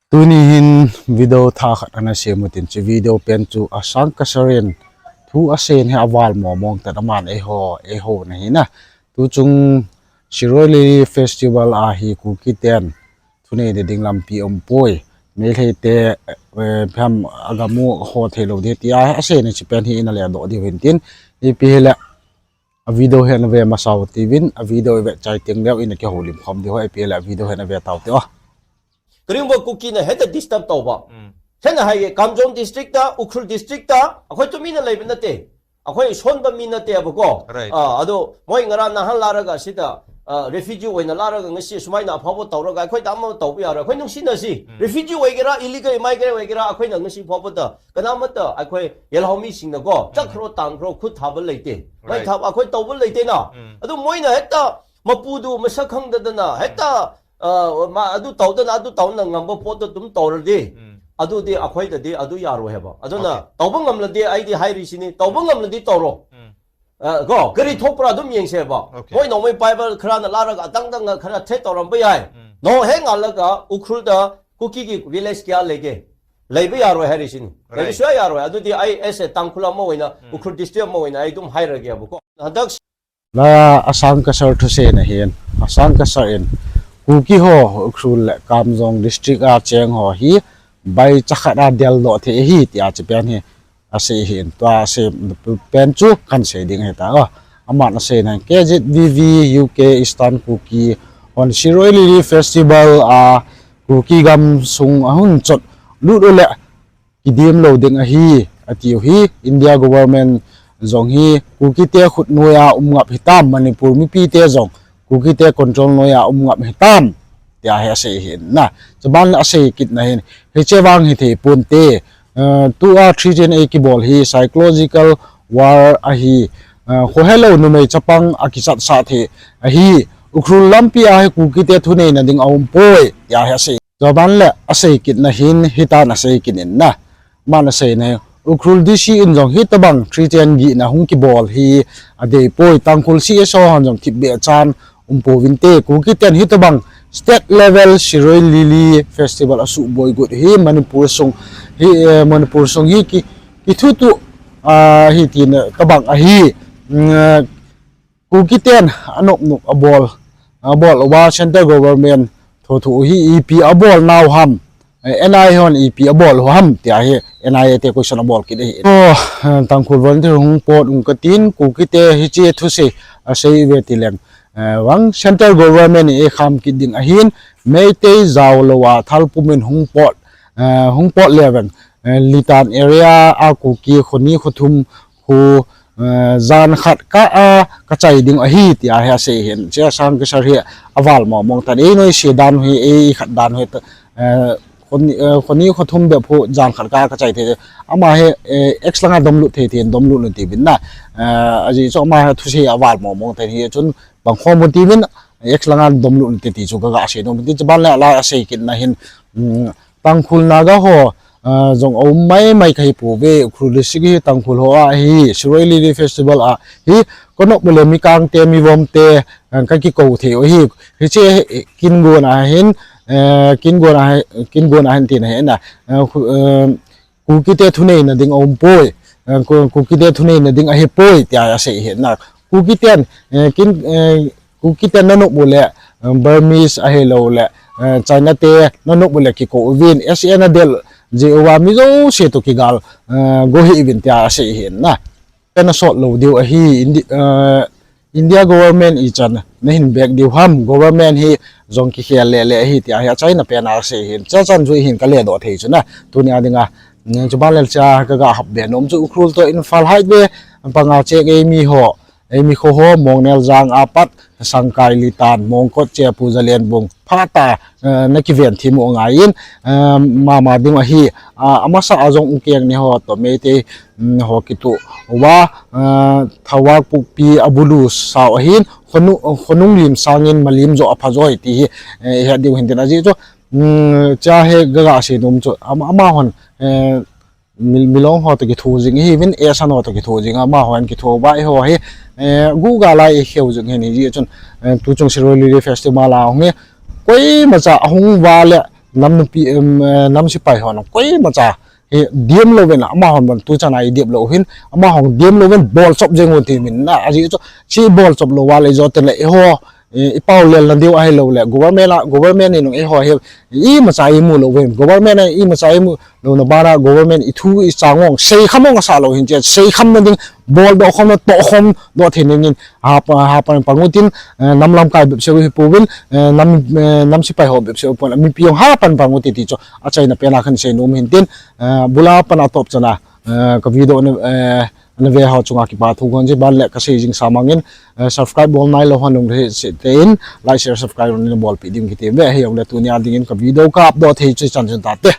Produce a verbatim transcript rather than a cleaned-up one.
Tuni hin video thah khat ana sem u tin, hiche video pen chu Asang Kasar in thu asei hi aval mong mong tan, aman eiho, eiho na hi na. Tu chung Shirui Lily Festival a hi Kuki ten thuneina ding lampi umpoi. Meitei te, eh, pham agamu ho thei lou ding tia asei na hiche pen hi ina ledoh diu hin tin. Ipi hile a video hi ana ve masa u tin, a video i ve chai teng leh ina kihoulim khom diu, ipi hile a video hi ana ve tau te o. ꯀꯔꯤꯒꯨꯝꯕ ꯀꯨꯀꯤꯅ ꯍꯦꯛꯇ disturb ꯇꯧꯕ꯫ ꯎꯝ꯫ ꯁꯦꯡꯅ ꯍꯥꯏꯒꯦ, ꯀꯥꯝꯖꯣꯡ district ꯇ, ꯎꯈ꯭ꯔꯨꯜ district ꯇ ꯑꯩꯈꯣꯏ ꯇꯨꯃꯤꯟꯅ ꯂꯩꯕ ꯅꯠꯇꯦ꯫ ꯑꯩꯈꯣꯏ ꯁꯣꯟꯕ ꯃꯤ ꯅꯠꯇꯦꯕꯀꯣ꯫ Right. ꯑꯥ, ꯑꯗꯣ ꯃꯣꯏ ꯉꯔꯥꯡ ꯅꯍꯥꯟ ꯂꯥꯛꯔꯒ ꯁꯤꯗ, ꯑꯥ, refugee ꯑꯣꯏꯅ ꯂꯥꯛꯔꯒ ꯉꯁꯤ ꯁꯨꯃꯥꯏꯅ ꯑꯐꯕ ꯇꯧꯔꯒ ꯑꯩꯈꯣꯏꯗ ꯑꯃ ꯇꯧꯕ ꯌꯥꯔꯣꯏ꯫ ꯑꯩꯈꯣꯏ ꯅꯨꯡꯁꯤꯅꯁꯤ꯫ ꯎꯝ꯫ Refugee ꯑꯣꯏꯒꯦꯔꯥ, illegal immigrant ꯑꯣꯏꯒꯦꯔꯥ, ꯑꯩꯈꯣꯏꯅ ꯉꯁꯤ ꯐꯥꯎꯕꯗ ꯀꯅꯥꯃꯠꯇ ꯑꯩꯈꯣꯏ ꯌꯦꯜꯍꯧ ꯃꯤꯁꯤꯡꯅꯀꯣ, ꯎꯝ꯫ ꯆꯠꯈ꯭ꯔꯣ, ꯇꯥꯟꯈ꯭ꯔꯣ, ꯈꯨꯠ ꯊꯥꯕ ꯂꯩꯇꯦ꯫ ꯃꯩ Right. ꯊꯥꯕ ꯑꯩꯈꯣꯏ ꯇꯧꯕ ꯂꯩꯇꯦꯅ꯫ ꯎꯝ꯫ ꯑꯗꯨ ꯃꯣꯏꯅ ꯍꯦꯛꯇ ꯃꯄꯨꯗꯨ ꯃꯁꯛ ꯈꯪꯗꯗꯅ ꯍꯦꯛꯇ, ꯎꯝ꯫ ꯑ, ꯃꯥ ꯑꯗꯨ ꯇꯧꯗꯅ ꯑꯗꯨ ꯇꯧꯅ ꯉꯝꯕ ꯄꯣꯠꯇꯨ ꯑꯗꯨꯝ ꯇꯧꯔꯗꯤ, ꯎꯝ꯫ ꯑꯗꯨꯗꯤ ꯑꯩꯈꯣꯏꯗꯗꯤ ꯑꯗꯨ ꯌꯥꯔꯣꯏ ꯍꯥꯏꯕ꯫ ꯑꯗꯨꯅ Okay. ꯇꯧꯕ ꯉꯝꯂꯗꯤ ꯑꯩꯗꯤ ꯍꯥꯏꯔꯤꯁꯤꯅꯤ, ꯇꯧꯕ ꯉꯝꯂꯗꯤ ꯇꯧꯔꯣ꯫ ꯎꯝ꯫ ꯑ, ꯀꯣ, ꯀꯔꯤ ꯊꯣꯛꯄ꯭ꯔꯥ ꯑꯗꯨꯝ ꯌꯦꯡꯁꯦꯕ꯫ Okay. ꯃꯣꯏ ꯅꯣꯡꯃꯩ ꯄꯥꯏꯕ ꯈꯔꯅ ꯂꯥꯛꯔꯒ ꯑꯇꯪ ꯇꯪꯅ ꯈꯔ threat ꯇꯧꯔꯝꯕ ꯌꯥꯏ꯫ ꯎꯝ꯫ ꯅꯣꯡ ꯍꯦꯛ ꯉꯥꯜꯂꯒ ꯎꯈ꯭ꯔꯨꯜꯗ ꯀꯨꯀꯤꯒꯤ village ꯀꯌꯥ ꯂꯩꯒꯦ? ꯂꯩꯕ ꯌꯥꯔꯣꯏ ꯍꯥꯏꯔꯤꯁꯤꯅꯤ꯫ Right. ꯂꯩꯕ ꯁꯨꯡꯌꯥ ꯌꯥꯔꯣꯏ꯫ ꯑꯗꯨꯗꯤ ꯑꯩ as a ꯇꯥꯡꯈꯨꯜ ꯑꯃ ꯑꯣꯏꯅ, ꯎꯝ꯫ ꯎꯈ꯭ꯔꯨꯜ district ꯑꯃ ꯑꯣꯏꯅ ꯑꯩ ꯑꯗꯨꯝ ꯍꯥꯏꯔꯒꯦꯕꯀꯣ꯫ ꯍꯟꯗꯛ ꯂꯥ ꯑꯁꯥꯡ ꯀꯁꯔ ꯊꯨꯁꯦꯅ ꯍꯦꯟ, ꯑꯁꯥꯡ ꯀꯁꯔ in, ꯀꯨꯀꯤ ꯍꯣ, ꯎꯈ꯭ꯔꯨꯜ ꯂꯦ, Kamjong district a cheng ho hi, bai chakhat a del doh thei hi, tia hiche pen hi, asei hin, tua asei pen chu kan sei ding ahi ta, o. Aman asei na, K Z V V, U K, Eastern Kuki, hon Shirui Lily Festival a, Kuki gamsung ahung chot lut u le, kidem lou ding ahi, atiu hi, India government jong hi, Kukite khut noiya um ngap hitam, Manipur mipite jong, Kukite control noiya um ngap hitam, tia hi asei hin na. Chuban le asei kit na hin, hiche vang hithei ponte, eh, tua three ten a kibol hi, psychological war ahi, eh, khohelou numei chapang akichatsah thei ahi, Ukhrul lampi a hi Kukite thuneina ding aumpoi, tia hi asei. Chuban le asei kit na hin, hitan asei kit in na. Aman asei na hi, Ukhrul D C in jong hitobang three ten gihna hung kibol hi adeipoi, Tangkhul C S O hon jong thipbeh chan umpouvinte, Kukiten hitobang state level Shirui Lily Festival asuh boycott hi Manipur sung hi, eh, Manipur sung hi ki, kithutuh, ah, hitin, eh, tobang ahi, mm, Kukiten anop nop abol, abol uva central government thotho hi ipi abol nau ham, eh, N I A hon ipi abol u ham, tia hi N I A te question abol kit ahi. Oh, eh, Tangkhul volunteer hung pot ung katin, Kukite hiche thusei asei ve tileng, eh, vang central government in eikham kit ding ahin, Meitei jao louva thal pumin hung pot, eh, hung pot leveng, eh, Litan area a Kuki khoni khothum khu, eh, jan khat kah a kachai ding ahi, tia hi asei hin. Hiche Asang Kasar hi aval mong mong tan, ei noise dan hi, ei khat dan hi, eh, khoni, eh, khoni khothum bep khu jan khat kah a kachai thei. Ama hi, eh, X langa domlut thei thei, domlut nati uvin na. Eh, ajeh chu ama hi thusei aval mong mong tan hichun bang khom u tiuvin, X langa domlut nati ti chu kaga sei nom u tin, chuban le ala asei kit na hin, mm, Tangkhul Naga ho, ah, jong aum mai mai kahi pouve, Ukhrul district hi Tangkhul ho a hi, Shirui Lily Festival a hi, kanop u le mi kangte, mi vomte, ah, kakikou thei u hi, hiche kin gon a hin, eh, kin gon a hi, kin gon a hin tina hi na, eh, khu-, eh, Kukite thuneina ding aumpoi, eh, Ku-, Kukite thuneina ding ahipoi, tia asei hi na. Kukiten, eh, kin, eh, Kukiten nanop u le, eh, Burmese ahilou le, eh, China te nanop u le kikou uvin, S A N adel jeh uva mi jouse toh kigal, eh, go hih uvin tia asei hi na. Kana sot lou diu ahi, Indi-, eh, India government ichan nahin bek diu ham, government hi jong kikhel le le ahi tia hi achaina pen a asei hin, chuchan chu hin kaledoh thei chu na, tunia dinga, mm, chuban le cha kaga hap be nom chu Ukhrul toh Imphal highway panga cheng eimi ho, eimi kho ho, Mongnel jang apat, Sangkai Litan, Mongkot, Chepu, Jalenbung, phat a, eh, nakiven thim u angaiyin, eh, mama ding ahi, ah, amasa a jong Ukeng ne ho toh Meitei, mm, ho kituh uva, ah, Thawak Pukpi abulu sao ahin, khonu-, khonung lim sangin malim jo apha joi ti hi, eh, het diu hin tin ajeh chu, mm, cha hi kaga sei nom chu, ama, amahon, eh, Mi-, Milong ho toh kitho jing ahiuvin, Esan ho toh kitho jing, amahon kitho uva eiho hi, eh, guga lai eikheu jing hin hijeh chun, eh, tuchung Shirui Lily Festival a hung hi, koimacha ahung uva le, nam nupi, em, eh, nam sipai hon koimacha hi diam louvin, amahon ban tuchan a i diam lou hin, amahon diam louvin bol chop jeng un ti min na, ajeh chu chi bol chop lou va le jo te le eiho, eh, i pau lel na diu ahi lou le, government a, government in eiho hi imacha i mu louvin, government a imacha i mu louna bana government i thu i chang ong sei kham ong asa lou hin che, sei kham na ding, bol doh khom na, toh khom doh thei ning in, ha pa, ha pan pang utin, eh, nam lamkai bep seu hi pouvin, eh, nam, eh, nam sipai ho bep seu pon, mipi ong ha pan pang uti ti chu achaina pen a kan sei nom hin tin, eh, bula pan a top chan a, eh, ka video na, eh, na ve ho chunga kipa thu kon ji ban le ka sei jing sa mangin, eh, subscribe bol nai lou hon nung hi se te in, like, share, subscribe ni bol pi ding kiti ve hi ong le tunia dingin ka video ka upload thei chu chan chun ta te.